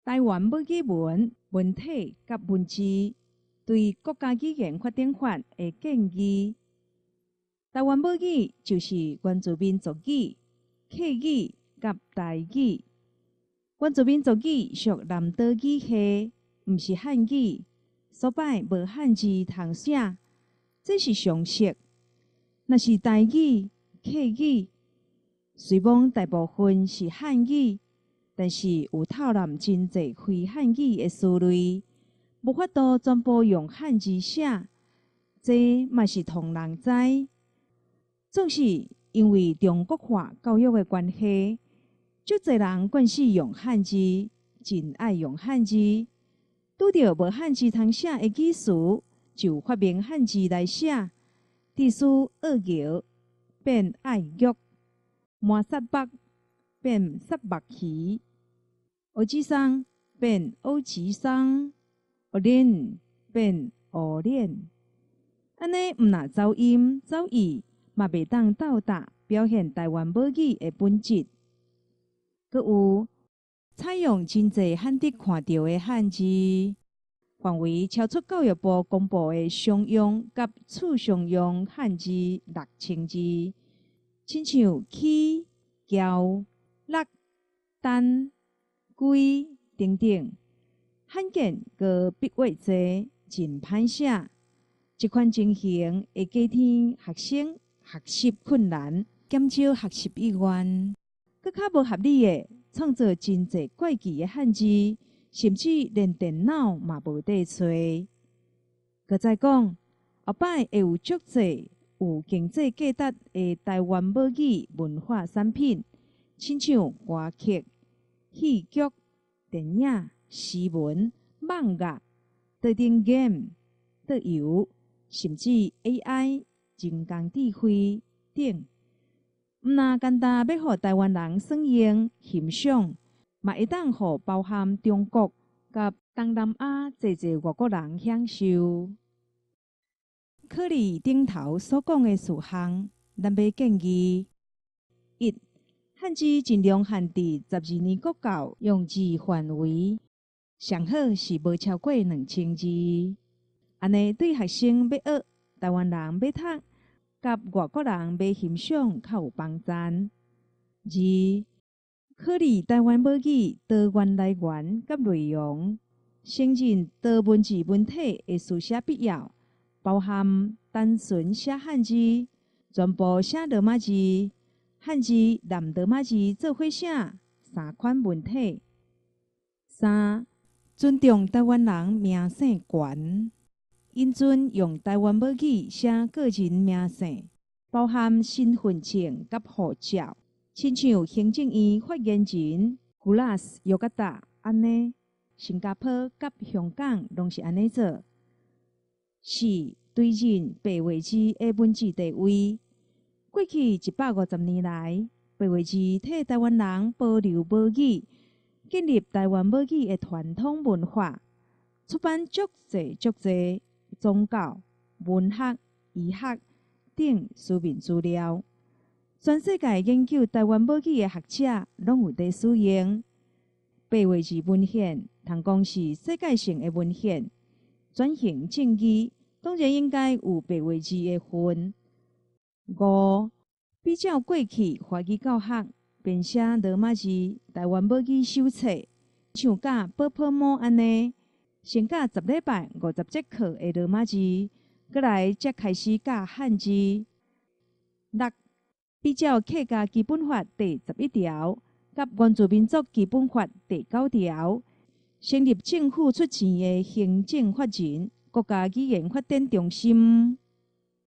台灣母語文文體佮文字對國家語言發展法的建議。台灣母語就是原住民族語、客語佮台語。原住民族語屬南島語系，毋是漢語，所擺無漢字通寫，這是常識。若是台語、客語，雖罔大部分是漢語，但是有透濫真濟非漢語的詞類，無法度全部用漢字寫，這嘛是予人知。總是因為中國化教育的關係，足濟人慣勢用漢字，真愛用漢字。拄著無漢字通寫的語詞，就發明漢字來寫。致使惡蟯變愛玉，麻薩目變虱目魚，烏子桑變烏吉桑，烏鏈變烏鏈。按呢毋若走音走意，嘛袂當到達表現台灣母語的本質。閣有採用真濟罕得看著的漢字，範圍超出教育部公布的常用佮次常用漢字6000字，親像起、轎、落、單、歸等等，罕見閣筆畫濟，真歹寫。這款情形會加添學生學習困難，減少學習意願，閣較無合理的創造真濟怪奇的漢字，甚至連電腦嘛無得揣。閣再講，後擺會有足濟有經濟價值的台灣母語文化產品，親像歌曲、戲劇、電影、詩文、漫畫、電影、桌遊，甚至 AI、人工智慧等。毋若簡單欲予台灣人耍用欣賞，嘛會當予包含中國佮東南亞濟濟外國人享受。考慮頂頭所講的事項，咱欲建議：一、漢字盡量限佇12年國教用字範圍，上好是無超過2000字。按呢對學生欲學，台灣人欲讀，佮外國人欲欣賞較有幫助。二、考慮台灣母語多元來源佮內容，承認多文字文體的書寫必要，包含單純寫漢字、全部寫羅馬字、漢字連羅馬字做伙寫三款文體。三、尊重台灣人名姓權，允准用台灣母語寫個人名姓，包含身份證佮護照，親像行政院發言人古拉斯約格達按呢，新加坡佮香港攏是按呢做。四、追認白話字的文字地位。過去150年來，白話字替台灣人保留母語，建立台灣母語的傳統文化，出版足濟足濟宗教、文學、醫學等書面資料。全世界研究台灣母語的學者攏有佇使用。白話字文獻，通講是世界性的文獻。轉型正義當然應該有白話字的份。五、比照過去華語教學編寫羅馬字台灣母語手冊，像教寶寶按呢，先教10禮拜50節課的羅馬字，過來才開始教漢字。六、比照客家基本法第11條佮原住民族基本法第9條，成立政府出錢的行政法人國家語言發展中心。